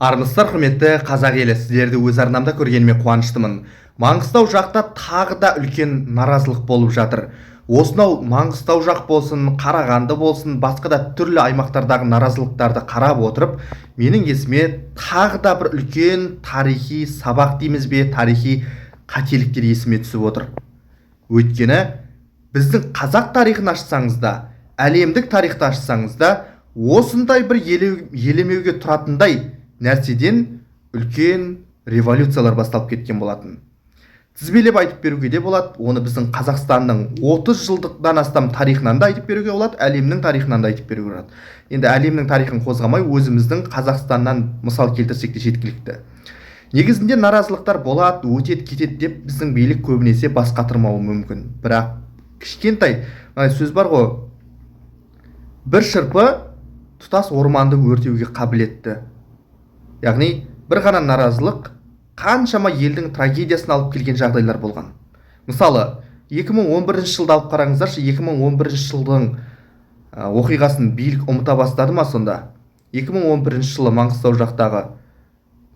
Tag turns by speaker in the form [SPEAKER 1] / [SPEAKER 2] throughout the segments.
[SPEAKER 1] Армысыздар, құрметті қазақ елі! Сіздерді өз арнамда көргеніме қуаныштымын. Маңғыстау жақта тағы да үлкен наразылық болып жатыр. Осынау Маңғыстау жақ болсын, Қарағанды болсын, басқа да түрлі аймақтардағы наразылықтарды қарап отырып, менің есіме тағы да бір үлкен тарихи сабақ дейміз бе, тарихи қателіктер есіме түсіп отыр. Өйткені біздің қазақ тарихын ашсаңыз да, әлемдік тарихты ашсаңыз да, осындай бір елемеуге тұратындай нәрседен үлкен революциялар басталып кеткен болатын. Тізбелеп айтып беруге де болады. Оны біздің Қазақстанның 30 жылдықтан астам тарихынан да айтып беруге болады, әлемнің тарихынан да айтып беруге болады. Енді әлемнің тарихын қозғамай, өзіміздің Қазақстаннан мысал келтірсек те жеткілікті. Негізінде наразылықтар болады, өтеді, кетеді деп біздің билік көбінесе бас қатырмауы мүмкін. Бірақ кішкентай мынандай сөз бар ғой: бір шырпы тұтас орманды өртеуге қабілетті. Яғни бір ғана наразылық қаншама елдің трагедиясын алып келген жағдайлар болған. Мысалы, 2011 жылды алып қараңыздаршы. 2011 жылдың оқиғасын билік ұмыта бастады ма сонда? 2011 жылы Маңғыстау жақтағы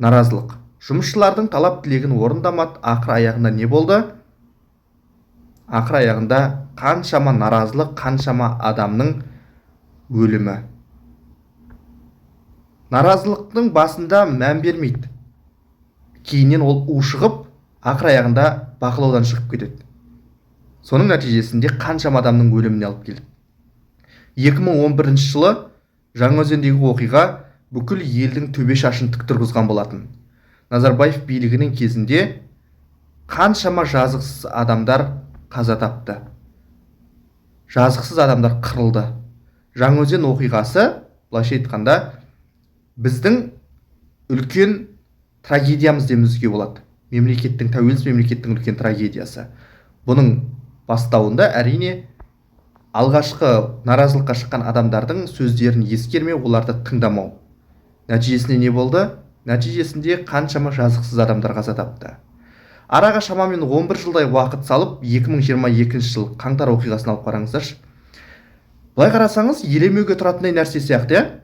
[SPEAKER 1] наразылық, жұмысшылардың талап тілегін орындамады. Ақыр аяғында не болды? Ақыр аяғында қаншама наразылық, қаншама адамның өлімі. Наразылықтың басында мән бермейді, кейіннен ол ушығып, ақыр аяғында бақылаудан шығып кетеді. Соның нәтижесінде қаншама адамның өліміне алып келді. 2011 жылы Жаңаөзендегі оқиға бүкіл елдің төбе шашын тік тұрғызған болатын. Назарбаев билігінің кезінде қаншама жазықсыз адамдар қаза тапты, жазықсыз адамдар қырылды. Жаңаөзен оқиғасы, былайша айтқанда, біздің үлкен трагедиямыз демімізге болады, мемлекеттің, тәуелсіз мемлекеттің үлкен трагедиясы. Бұның бастауында, әрине, алғашқы наразылыққа шыққан адамдардың сөздерін ескермеу, оларды тыңдамау. Нәтижесінде не болды? Нәтижесінде қаншама жазықсыз адамдар қаза тапты. Араға шамамен 11 жылдай уақыт салып, 2022 жыл қаңтар оқиғасын алып қараңыздаршы. Былай қарасаңыз, елемеуге тұратындай нәрсе сияқты, иә?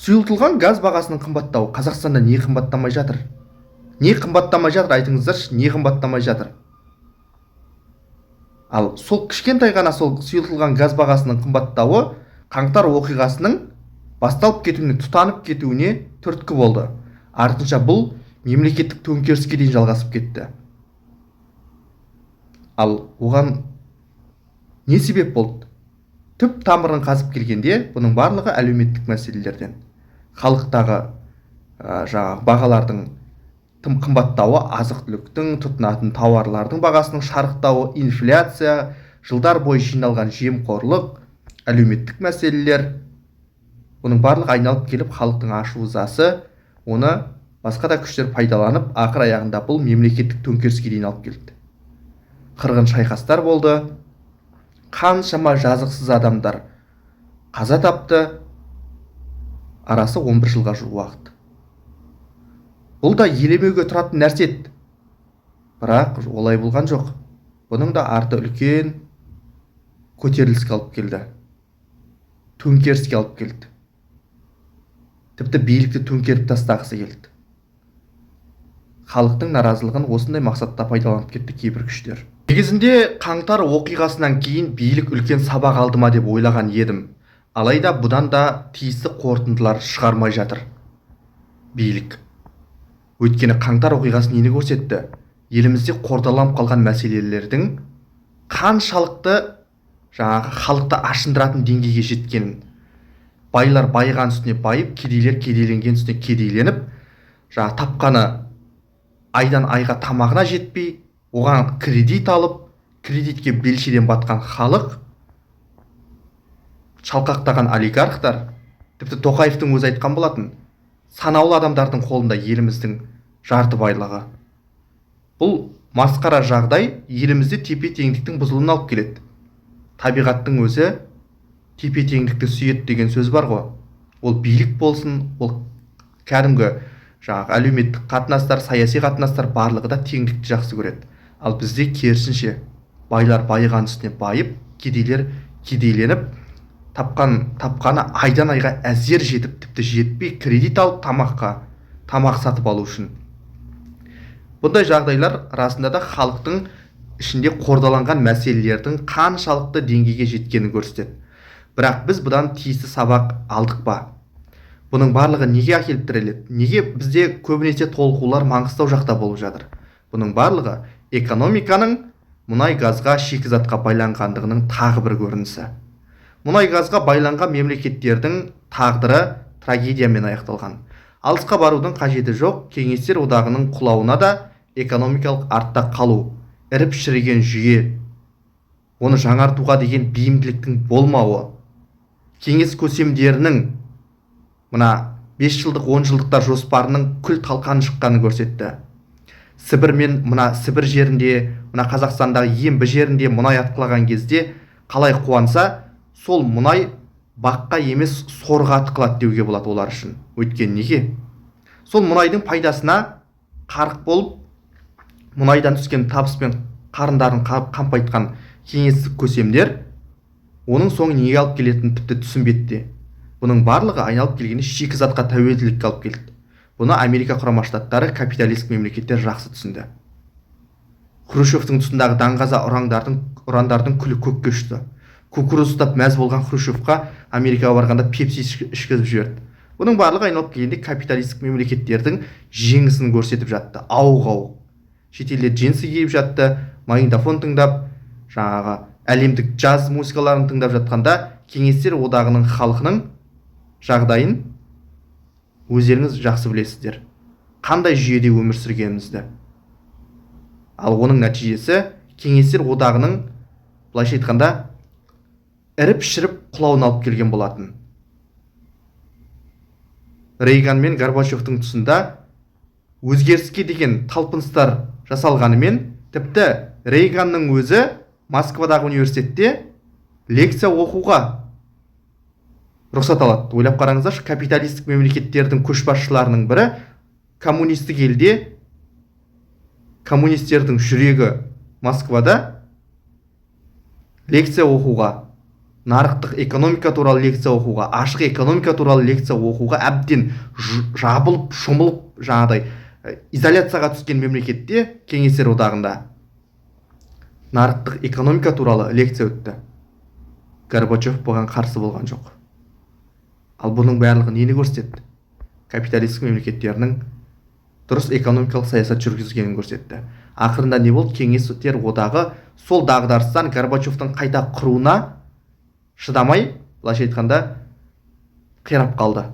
[SPEAKER 1] Сұйылтылған газ бағасының қымбаттауы. Қазақстанда не қымбаттамай жатыр? Не қымбаттамай жатыр, айтыңыздаршы, не қымбаттамай жатыр? Ал сол кішкентай ғана сол сұйылтылған газ бағасының қымбаттауы қаңтар оқиғасының басталып кетуіне, тұтанып кетуіне түрткі болды. Артынша бұл мемлекеттік төңкеріске дейін жалғасып кетті. Ал оған не себеп болды? Түп тамырын қазып келгенде, бұның барлығы әлеуметтік мәселелерден: халықтағы жаңағы бағалардың тым қымбаттауы, азық түліктің, тұтынатын тауарлардың бағасының шарықтауы, инфляция, жылдар бойы жиналған жемқорлық, әлеуметтік мәселелер. Бұның барлығы айналып келіп халықтың ашу ызасы, оны басқа да күштер пайдаланып, ақыр аяғында бұл мемлекеттік төңкеріске дейін алып келді. Қырғын шайқастар болды, қаншама жазықсыз адамдар қаза тапты. Арасы 11 жылға жуық уақыт. Бұл да елемеуге тұратын нәрсе еді, бірақ олай болған жоқ. Бұның да арты үлкен көтеріліске алып келді, төңкеріске алып келді, тіпті билікті төңкеріп тастағысы келді. Халықтың наразылығын осындай мақсатта пайдаланып кетті кейбір күштер. Негізінде қаңтар оқиғасынан кейін билік үлкен сабақ алды ма деп ойлаған едім. Алайда бұдан да тиісті қорытындылар шығармай жатыр билік. Өйткені қаңтар оқиғасы нені көрсетті? Елімізде қордаланып қалған мәселелердің қаншалықты жаңағы халықты ашындыратын деңгейге жеткенін. Байлар байыған үстіне байып, кедейлер кедейленген үстіне кедейленіп, жаңағы тапқаны айдан айға тамағына жетпей, оған кредит алып, кредитке белшеден батқан халық, шалқақтаған олигархтар. Тіпті Тоқаевтың өзі айтқан болатын: санаулы адамдардың қолында еліміздің жарты байлығы. Бұл масқара жағдай елімізде тепе теңдіктің бұзылуына алып келеді. Табиғаттың өзі тепе теңдікті сүйеді деген сөз бар ғой. Ол билік болсын, ол кәдімгі жаңағы әлеуметтік қатынастар, саяси қатынастар, барлығы да теңдікті жақсы көреді. Ал бізде керісінше: байлар байыған үстіне байып, кедейлер кедейленіп. Тапқаны айдан айға әзер жетіп, тіпті жетпей, кредит алып тамақ сатып алу үшін. Бұндай жағдайлар расында да халықтың ішінде қордаланған мәселелердің қаншалықты деңгейге жеткенін көрсетеді. Бірақ біз бұдан тиісті сабақ алдық па? Бұның барлығы неге әкеліп тіреледі? Неге бізде көбінесе толқулар Маңғыстау жақта болып жатыр? Бұның барлығы экономиканың мұнай газға, шикізатқа байланғандығының тағы бір көрінісі. Мұнай газға байланған мемлекеттердің тағдыры трагедиямен аяқталған. Алысқа барудың қажеті жоқ, Кеңестер Одағының құлауына да экономикалық артта қалу, іріп шіріген жүйе, оны жаңартуға деген бейімділіктің болмауы, кеңес көсемдерінің мына 5 жылдық, 10 жылдықтар жоспарының күл талқаны шыққанын көрсетті. Сібір мен мына Сібір жерінде, мына Қазақстандағы Ембі жерінде мұнай атқылаған кезде қалай қуанса, сол мұнай баққа емес сорға атқылады деуге болады олар үшін. Өйткені неге? Сол мұнайдың пайдасына қарық болып, мұнайдан түскен табыспен қарындарын қампайтқан кеңестік көсемдер оның соңы неге алып келетінін тіпті түсінбеді де. Бұның барлығы айналып келгенде шикізатқа тәуелділікке алып келді. Бұны Америка Құрама Штаттары, капиталистік мемлекеттер жақсы түсінді. Хрущевтің тұсындағы даңғаза ұрандардың күлі көкке ұшты. Кукуруз ұстап мәз болған Хрущевқа Америкаға барғанда пепси ішкізіп жіберді. Бұның барлығы айналып келгенде капиталистік мемлекеттердің жеңісін көрсетіп жатты. Ауық-ауық. Шетелде джинсы киіп жатты, магнитофон тыңдап, жаңағы әлемдік джаз музыкаларын тыңдап жатқанда Кеңестер Одағының халқының жағдайын өздеріңіз жақсы білесіздер. Қандай жүйеде өмір сүргенімізді. Ал оның нәтижесі Кеңестер Одағының, былайша айтқанда, іріп-шіріп құлауын алып келген болатын. Рейган мен Горбачевтың тұсында өзгеріске деген талпыныстар жасалғанымен, тіпті Рейганның өзі Москвадағы университетте лекция оқуға рұқсат алады. Ойлап қараңыздаршы, капиталистік мемлекеттердің көшбасшыларының бірі коммунистік елде, коммунистердің жүрегі Москвада лекция оқуға, нарықтық экономика туралы лекция оқуға, ашық экономика туралы лекция оқуға әбден жабылып, шомылып, жаңағыдай изоляцияға түскен мемлекетте, Кеңестер Одағында нарықтық экономика туралы лекция өтті. Горбачев бұған қарсы болған жоқ. Ал бұның барлығы нені көрсетті? Капиталистік мемлекеттерінің дұрыс экономикалық саясат жүргізгенін көрсетті. Ақырында не болды? Кеңестер Одағы сол дағдарыстан, Горбачевтың қайта құруына шыдамай, былайша айтқанда, қирап қалды.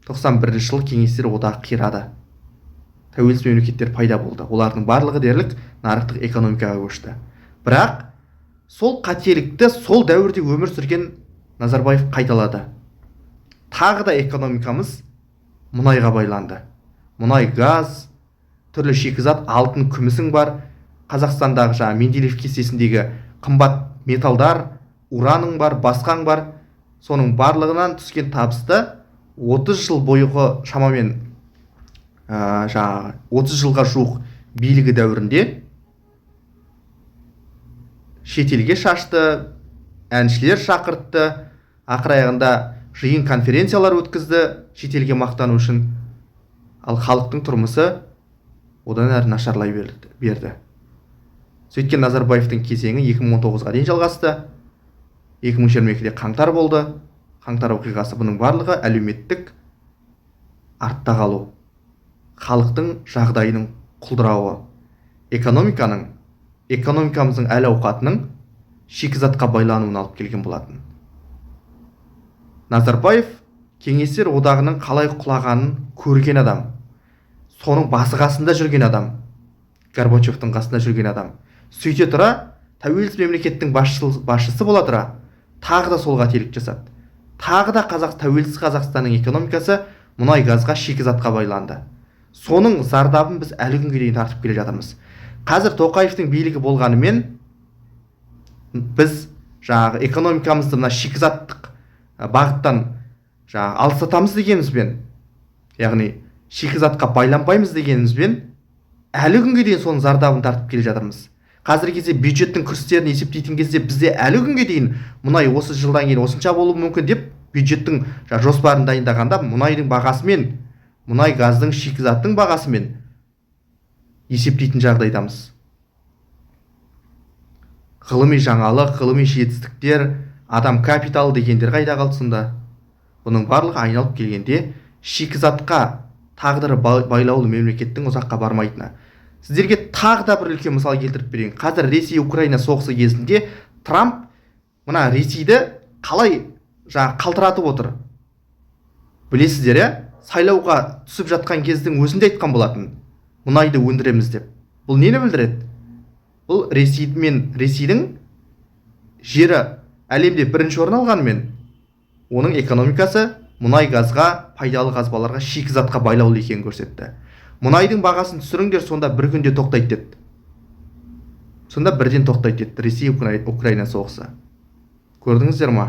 [SPEAKER 1] 91 жылы Кеңестер Одағы қирады. Тәуелсіз мемлекеттер пайда болды. Олардың барлығы дерлік нарықтық экономикаға көшті. Бірақ сол қателікті сол дәуірде өмір сүрген Назарбаев қайталады. Тағы да экономикамыз мұнайға байланды. Мұнай, газ, түрлі шикізат, алтын, күмісің бар. Қазақстандағы жаңа Менделеев кестесіндегі қымбат металдар, ураның бар, басқаң бар. Соның барлығынан түскен табысты 30 жыл бойғы шамамен, жаңағы 30 жылға жуық билігі дәуірінде шетелге шашты, әншілер шақыртты, ақыр аяғында жиын конференциялар өткізді шетелге мақтану үшін. Ал халықтың тұрмысы одан әрі нашарлай берді. Сөйткен Назарбаевтың кезеңі 2019-ға дейін жалғасты. 2022-де қаңтар болды. Қаңтар оқиғасы, бұның барлығы әлеуметтік артта қалу, халықтың жағдайының құлдырауы, экономикамыздың әл ауқатының шикізатқа байлануын алып келген болатын. Назарбаев Кеңестер Одағының қалай құлағанын көрген адам, соның басы қасында жүрген адам, Горбачевтың қасында жүрген адам. Сөйте тұра, тәуелсіз мемлекеттің басшысы бола тұра, тағы да сол қателік жасады. Тағы да тәуелсіз Қазақстанның экономикасы мұнай газға, шикізатқа байланды. Соның зардабын біз әлі күнге дейін тартып келе жатырмыз. Қазір Тоқаевтың билігі болғанымен, біз жаңағы экономикамызды мына шикізаттық бағыттан жаңағы алыстатамыз дегенімізбен, яғни шикізатқа байланбаймыз дегенімізбен, әлі күнге дейін соның зардабын тартып келе жатырмыз. Қазіргі кезде бюджеттің кірістерін есептейтін кезде бізде әлі күнге дейін мұнай осы жылдан кейін осынша болуы мүмкін деп бюджеттің жоспарын дайындағанда мұнайдың бағасымен, мұнай газдың, шикізаттың бағасымен есептейтін жағдайдамыз. Ғылыми жаңалық, ғылыми жетістіктер, адам капиталы дегендер қайда қалды сонда? Бұның барлығы айналып келгенде шикізатқа тағдыры байлаулы мемлекеттің ұзаққа бармайтыны. Сіздерге тағы да бір үлкен мысал келтіріп берейін. Қазір Ресей-Украина соғысы кезінде Трамп мына Ресейді қалай жаңа қалтыратып отыр. Білесіздер, иә? Сайлауға түсіп жатқан кездің өзінде айтқан болатын. Мұнайды өндіреміз деп. Бұл нені білдіреді? Бұл Ресей мен Ресейдің жері әлемде бірінші орын алғанымен, оның экономикасы мұнай газға, пайдалы қазбаларға, шикізатқа байлаулы екенін көрсетті. Мұнайдың бағасын түсіріңдер, сонда бір күнде тоқтайды деді. Сонда бірден тоқтайды деді Ресей Украина соғысы. Көрдіңіздер ма?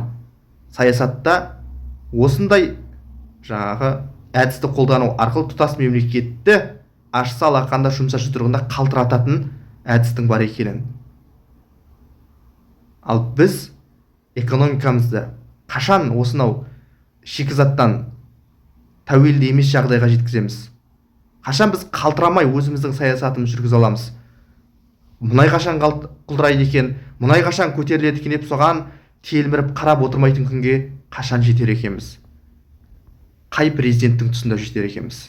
[SPEAKER 1] Саясатта осындай жаңағы әдісті қолдану арқылы тұтас мемлекетті ашса алақанда, жұмса жұдырығында қалтырататын әдістің бар екенін. Ал біз экономикамызды қашан осынау шикізаттан тәуелді емес жағдайға жеткіземіз? Қашан біз қалтырамай өзіміздің саясатымызды жүргізе аламыз? Мұнай қашан құлдырайды екен, мұнай қашан көтеріледі екен деп соған телміріп қарап отырмайтын күнге қашан жетер екенбіз? Қай президенттің тұсында жетер екенбіз?